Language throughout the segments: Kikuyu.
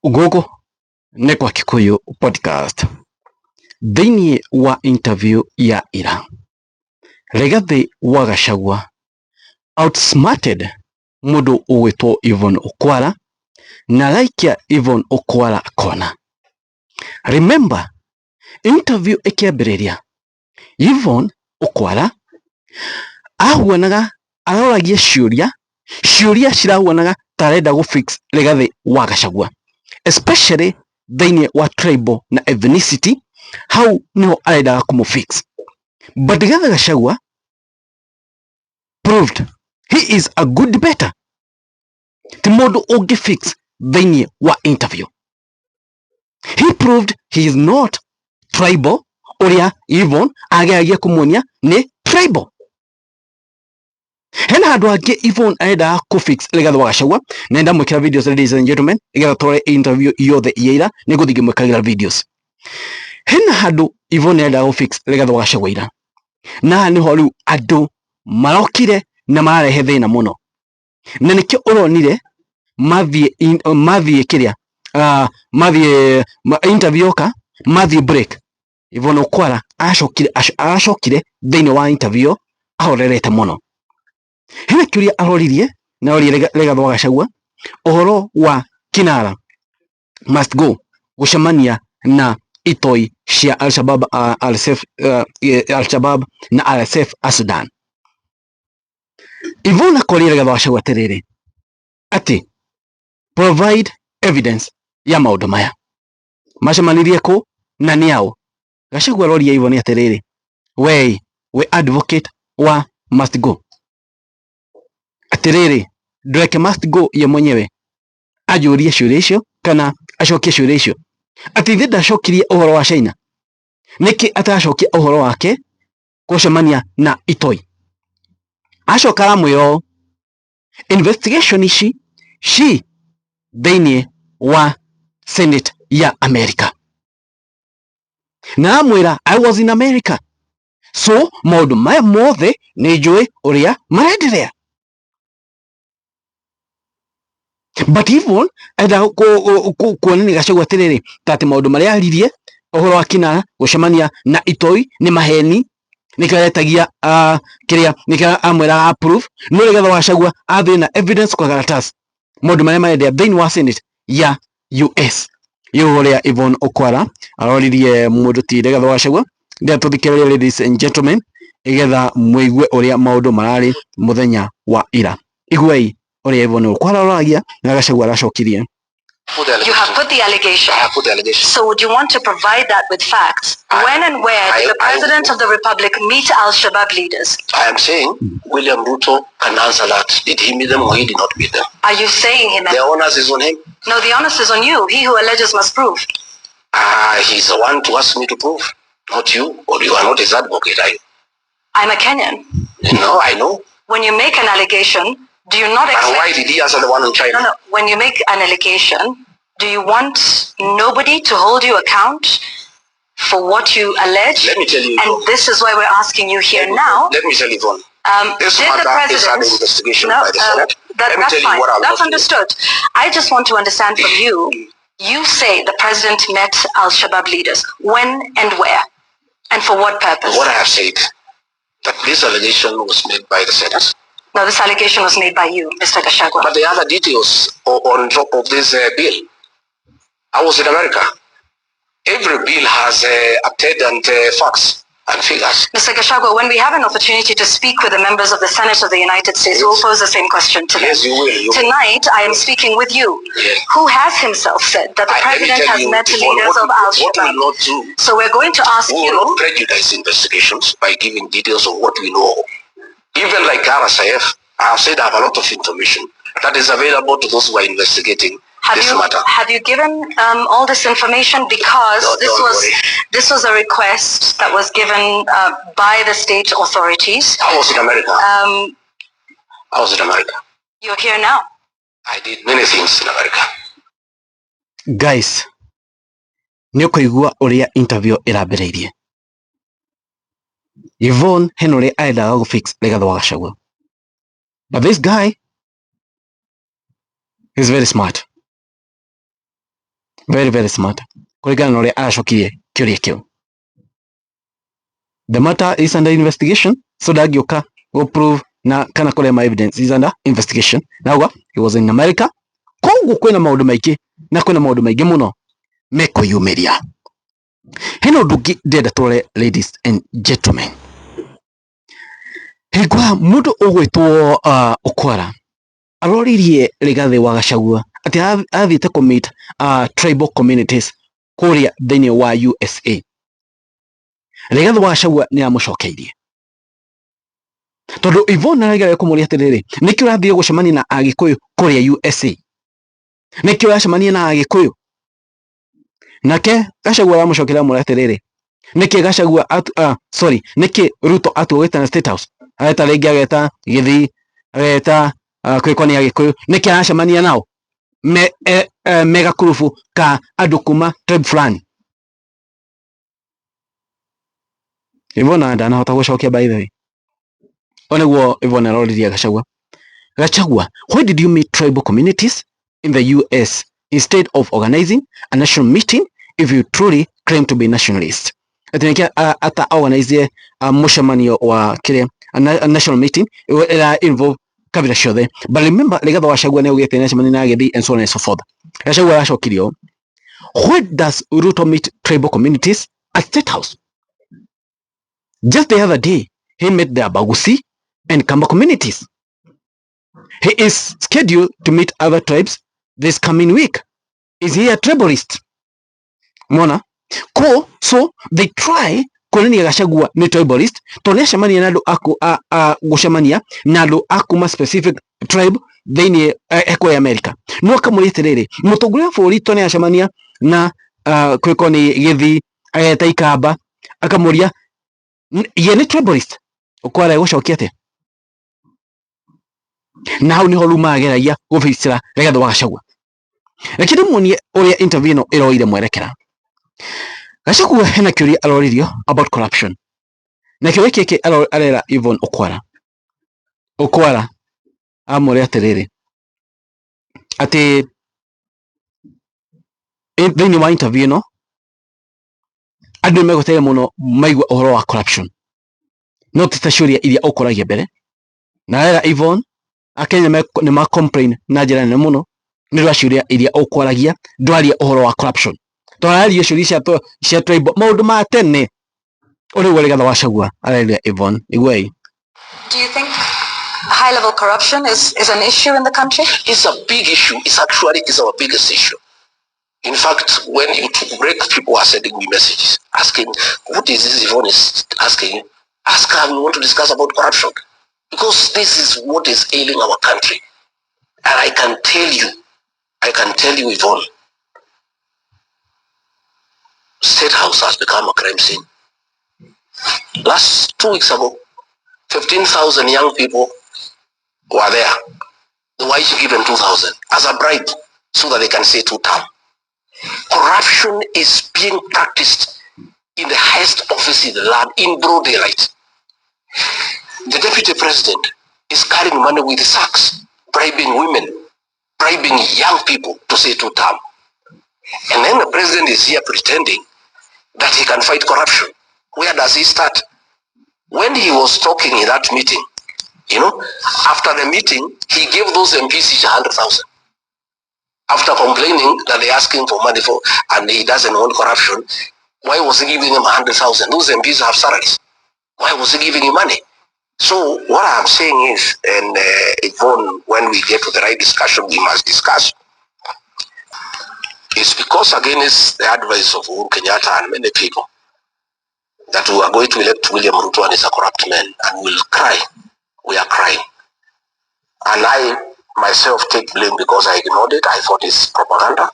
Gũkũ nĩ kwa Kikuyu Podcast. Thĩinĩ wa interview ya ira, Rigathĩ wa Gachagua outsmarted mũndũ ũgwĩtwo Yvonne Okwara na araikia Yvonne Okwara kona. Remember, interview ĩkĩambĩrĩria Yvonne Okwara ahuanaga aroragia ciũria, ciũria cirahuanaga ta arenda gũ fix Rigathĩ wa Gachagua, especially thĩinĩ wa tribal na ethnicity, hau niho arendaga kũmũ fix. But Rigathĩ Gachagua proved he is a good debater, ti mũndũ ũngĩ fix thĩinĩ wa interview. He proved he is not tribal ũrĩa Yvonne ageragia kũmuonia nĩ tribal. Hena handũ hangĩ Yvonne arendaga kũ fix Rigathĩ wa Gachagua na ndamwĩkĩra videos, ladies and gentlemen, nĩgetha tũrore interview yothe ya ira nĩngũthiĩ ngĩmwĩkagĩra videos. Hena handũ Yvonne arendaga gũ fix Rigathĩ wa Gachagua ira, na haha nĩho rĩu andũ marokire na mararehe thĩna mũno, na nĩkĩo ũronire mathiĩ mathiĩ kĩrĩa mathiĩ interview yoka mathiĩ break, Yvonne Okwara acokire acokire thĩinĩ wa interview ahorerete mũno. Hena kĩũria aroririe na oririe Rigathĩ wa Gachagua ũhoro wa Kinara must go gũcemania na itoi cia Al-Shabaab, RSF, Al-Shabaab na RSF a Sudan. Yvonne akoria Rigathĩ wa Gachagua atĩrĩrĩ, atĩ provide evidence ya maũndũ maya macemanirie kũ na nĩ aũ. Gachagua aroria Yvonne atĩrĩrĩ, we we advocate wa must go, atĩrĩrĩ ndũreke must go ye mwenyewe anjũrie ciũria icio kana acokie ciũria icio, atĩ ithe ndacokirie ũhoro wa China, nĩkĩ ataracokia ũhoro wake gũcemania na itoi. Acoka aramwĩra ũũ, investigation ici ci thĩinĩ wa Senate ya America, na amwĩra I was in America, so maũndũ maya mothe nĩ njũĩ ũrĩa marenderea. But Yvonne endaga kuonania Gachagua atĩrĩrĩ, ta atĩ maũndũ marĩa aririe ũhoro wa Kinara gũcemania na itoi nĩ maheni, nĩkĩo aretagia kĩrĩa nĩkĩo amwĩraga approve, no Rigathĩ wa Gachagua athiĩ na evidence kwa karatasi maũndũ marĩa marenderea thĩinĩ wa Senate ya US. Yũ ũrĩa Yvonne Okwara aroririe mũndũ ti Rigathĩ wa Gachagua. Ndĩrenda tũthikĩrĩrie, ladies and gentlemen, igetha mũigue ũrĩa maũndũ mararĩ mũthenya wa ira. Iguai ũrĩa Yvonne Okwara aroragia na Gachagua aracokirie. Put the You have allegation. put the allegation. I have put the allegation. So would you want to provide that with facts? When and where did the President of the Republic meet Al-Shabaab leaders? I am saying William Ruto can answer that. Did he meet them or he did not meet them? Are you saying he met? The onus is on him. No, the onus is on you. He who alleges must prove. He's the one to ask me to prove, not you. Or you are not his advocate, are you? I'm a Kenyan. No, I know. When you make an allegation, do you not But expect... why did he answer the one in China? No, no. When you make an allegation, do you want nobody to hold you account for what you allege? Let me tell you, And this is why we're asking you here now. Let me tell you, Yvonne. This Did the matter is president under investigation No, by the Senate. Let me that's tell you fine. what I That's want to do. understood. I just want to understand from you. You say the president met Al-Shabaab leaders. When and where? And for what purpose? What I have said, that this allegation was made by the Senate. No, this allegation was made by you, Mr. Gachagua. But the other details on top of this bill. I was in America. Every bill has attendant facts and figures. Mr. Gachagua, when we have an opportunity to speak with the members of the Senate of the United States, we'll pose the same question to them. Yes, you will. You will. Tonight, I am speaking with you, Yes. who has himself said that the Let me president tell has you, met Yvonne, leaders of what we Al-Shabaab. will not do, So we're going to ask we will you... not prejudice investigations by giving details of what we know. Even like RSIF, I have said I have a lot of information that is available to those who are investigating this matter. Have you given all this information? Because No, don't worry. this was a request that was given by the state authorities. I was in America. I was in America. You're here now. I did many things in America. Guys, nĩ ũkũigua ũrĩa interview ĩrambĩrĩirie. Yvonne hena ũrĩa arendaga gũ fix Rigathĩ wa Gachagua. But this guy is very smart. Very very smart kũringana na ũrĩa aracokirie kĩũria kĩu. The matter is under investigation, so ndangĩũka gũ prove na kana kũrema evidence is under investigation. Nauga he was in America, koguo kwĩna maũndũ maingĩ na kwĩna maũndũ maingĩ mũno mekwĩyumĩria. Hena ũndũ ũngĩ ndĩrenda tũrore, ladies and gentlemen. Hĩngwa mũndũ ũgwĩtwo Okwara aroririe Rigathĩ wa Gachagua atĩ athiĩte kũ meet tribal communities kũrĩa thĩinĩ wa USA. Rigathĩ wa Gachagua nĩ amũcokeirie tondũ Yvonne arageria kũmũria atĩrĩrĩ, nĩkĩ ũrathiĩ gũcemania na Agĩkũyũ kũrĩa USA? Nĩkĩ ũracemania na Agĩkũyũ? Nake Gachagua aramũcokeria amwĩra atĩrĩrĩ, nĩkĩ Gachagua sorry, nĩkĩ Ruto atua gwĩtana State House? Ageta rĩngĩ ageta Gĩthii, ageta kwĩkwo nĩ Agĩkũyũ, nĩkĩ aracemania nao me, me gakurubu ka andũ kuma tribe fulani? Yvonne ndanahota gũcokia, by the way. O nĩguo Yvonne aroririe Gachagua. Gachagua, why did you meet tribal communities in the US instead of organizing a national meeting if you truly claim to be nationalist? Atĩ nĩkĩ ata organize mũcemanio wa kĩrĩa a national meeting ĩra involve kabira ciothe. But remember, Rigathi wa Gachagua nĩ augĩte nĩ na Gĩthii and so on and so forth. Gachagua aracokirio, why does Ruto meet tribal communities at State House? Just the other day, he met the Abagusi and Kamba communities. He is scheduled to meet other tribes this coming week. Is he a tribalist? Mona? Ko, so they try kuonania Gachagua nĩ tribalist tondũ nĩ acemania na andũ aku a gũcemania na andũ a kuma specific tribe thĩinĩ kũrĩa America. No akamũria atĩrĩrĩ, mũtongoria wa bũrũri to nĩ acemania na kwĩko nĩ Gĩthii, ageta Ikamba, akamũria ye nĩ tribalist? Ũkwara egũcokia atĩa? Na hau niho rĩu mageragia gũbicĩra Rigathĩ wa Gachagua. Reke ndĩmuonie ũrĩa interview ĩno ĩroire mwerekera. Gachagua hena kĩũria aroririo about corruption, na kĩũria gĩkĩ arera Yvonne Okwara. Okwara amũria atĩrĩrĩ, atĩ thĩinĩ wa interview ĩno andũ nĩmegweterera mũno maigua ũhoro wa corruption, no ti ta ciũria iria ũkũragia mbere. Na arera Yvonne Akenya nĩ ma complain na njĩra nene mũno nĩ ũndũ wa ciũria iria ũkwaragia, ndwaria ũhoro wa corruption, twararia ciũria cia tribal, maũndũ ma tene. Ũrĩa ũguo Rigathĩ wa Gachagua areria Yvonne, iguai. Do you think high-level corruption is an issue in the country? It's a big issue. It's actually is our biggest issue. In fact, when you took break, people are sending me messages asking, what is this Yvonne is asking? Ask her, we want to discuss about corruption. Because this is what is ailing our country. And I can tell you, Yvonne, State House has become a crime scene. Last 2 weeks ago, 15,000 young people were there. They were each given 2,000 as a bribe so that they can say two term. Corruption is being practiced in the highest office in the land in broad daylight. The deputy president is carrying money with sacks, bribing women, bribing young people to say two term. And then the president is here pretending that he can fight corruption. Where does he start? When he was talking in that meeting, after the meeting, he gave those MPs each 100,000. After complaining that they're asking for money for, and he doesn't want corruption, why was he giving them 100,000? Those MPs have salaries. Why was he giving him money? So what I'm saying is, and Yvonne, when we get to the right discussion, we must discuss. It's because against the advice of Uhuru Kenyatta and many people that we are going to elect William Ruto and he's a corrupt man and we'll cry. We are crying. And I myself take blame because I ignored it. I thought it's propaganda.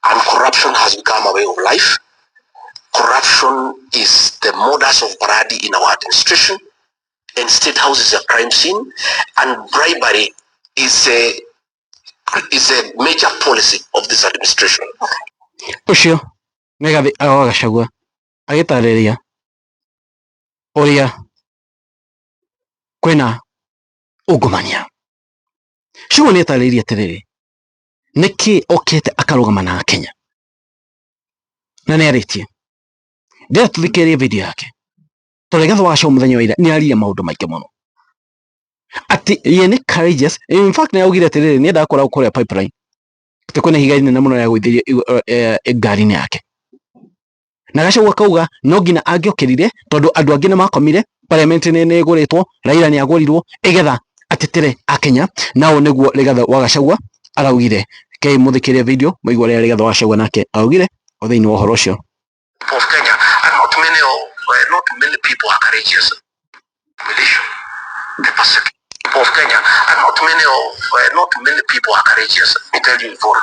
And corruption has become a way of life. Corruption is the modus operandi in our administration. And State House is a crime scene. And bribery is a major policy of this administration. Ũcio nĩ Rigathĩ wa Gachagua agĩtarĩria ũrĩa kwĩna ungumania. Gachagua nĩ atarĩirie atĩrĩrĩ, Nĩkĩ okĩte akarũgama na Kenya na nĩ arĩtie. Ndĩrenda tũthikĩrĩrie video yake tondũ Rigathĩ wa Gachagua mũthenya wa ira nĩ aririe maũndũ maingĩ mũno atĩ ye nĩ courageous. In fact, nĩ augire atĩrĩrĩ, nĩ endaga kũragwo kũrĩa Pipeline atĩ kwĩna ihiga inene mũno rĩa gũithĩrio ngari-inĩ yake, na Gachagua akauga no nginya angĩokĩrire tondũ andũ angĩ nĩ makomire, parliament nĩ ĩgũrĩtwo, Raila nĩ agũrirwo ĩgetha atetere akenya. Na ũũ nĩguo Rigathĩ wa Gachagua araugire. Kei mũthikĩrie video mũigue ũrĩa Rigathĩ wa Gachagua nake araugire o thĩinĩ wa ũhoro ũcio. Of Kenya, and not many people are courageous. Humiliation, the persecution of Kenya, and not many people are courageous. Let me tell you, Yvonne,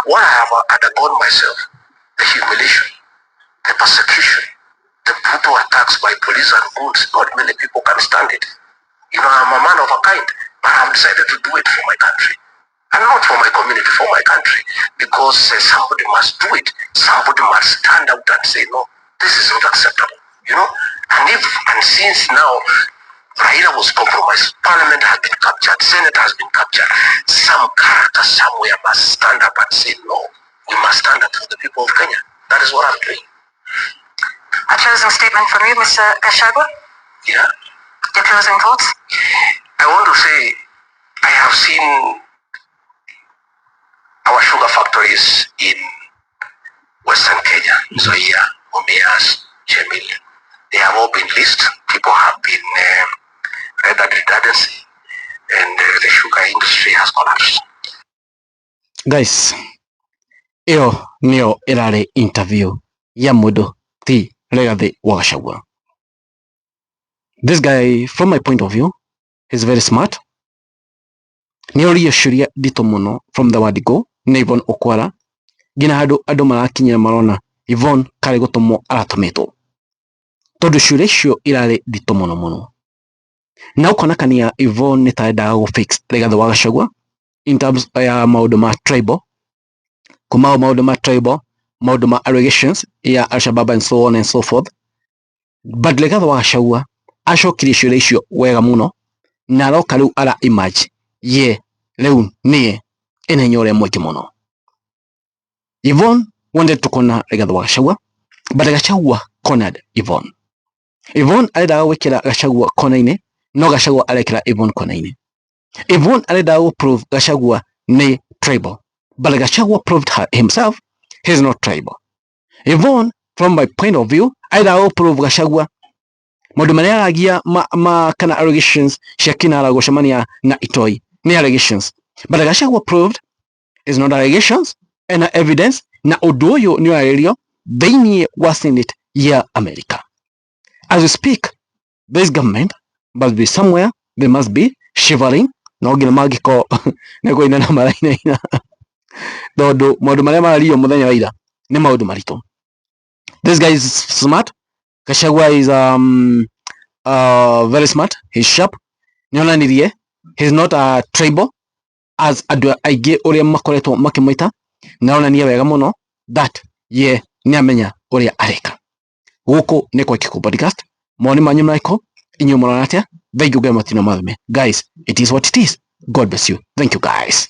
what I have undergone myself, the humiliation, the persecution, the brutal attacks by police and goons, not many people can stand it. I'm a man of a kind, but I've decided to do it for my country. And not for my community, for my country. Because somebody must do it. Somebody must stand out and say, "No, this is not acceptable." And since now, Raila was compromised, Parliament has been captured, Senate has been captured, some character somewhere must stand up and say, "No, we must stand up for the people of Kenya." That is what I'm doing. A closing statement from you, Mr. Gachagua? Yeah. Your closing thoughts? I want to say, I have seen our sugar factories in Western Kenya, Nzoia, Mumias, Chemil. They have all been leased. People have been rendered redundancy, and the sugar industry has collapsed. Guys, ĩyo nĩyo ĩrarĩ interview ya mũndũ ti Rigathĩ wa Gachagua. This guy, from my point of view, is very smart. Nĩ oririe ciũria nditũ mũno from the word go nĩ Yvonne Okwara nginya handũ andũ marakinyĩra marona Yvonne karĩ gũtũmwo aratũmĩtwo tondũ ciũria icio irarĩ nditũ mũno mũno, na ũkona kania Yvonne nĩ ta endaga gũ fix Rigathĩ wa Gachagua in terms ya maũndũ ma tribal, kuma maũndũ ma tribal, maũndũ ma allegations ya Al-Shabaab and so on and so forth. But Rigathĩ wa Gachagua acokirie ciũria icio wega mũno na aroka rĩu ara emerge ye rĩu nĩye ena hinya ũrĩa mũingĩ mũno. Yvonne wanted to corner Rigathĩ wa Gachagua, but Gachagua cornered Yvonne. Yvonne arendaga gwĩkĩra Gachagua kona-inĩ, no Gachagua arekĩra Yvonne kona-inĩ. Yvonne arendaga gũ prove Gachagua nĩ tribal, but Gachagua proved himself he's not tribal. Yvonne, from my point of view, arendaga gũ prove Gachagua maũndũ marĩa aragia ma kana allegations cia Kinara gũcemania na Itoi nĩ allegations, but Gachagua proved is not allegations and evidence, na ũndũ ũyũ nĩ ũrarĩrio thĩinĩ wa Senate ya America. As we speak, this government must be somewhere, they must be shivering, no nginya mangĩkorwo nĩ kũina na marainaina tondũ maũndũ marĩa mararirio mũthenya wa ira nĩ maũndũ maritũ. This guy is smart. Gachagua is very smart. He's sharp. Nĩonanirie he's not a tribal as andũ aingĩ ũrĩa makoretwo makĩmwĩta, na onania wega mũno that ye nĩamenya ũrĩa areka. Gũkũ nĩ kwa Kiko Podcast. Mawoni manyu marĩkũ? Inyuĩ mũrona atĩa? Thank you very much. Guys, it is what it is. God bless you. Thank you, guys.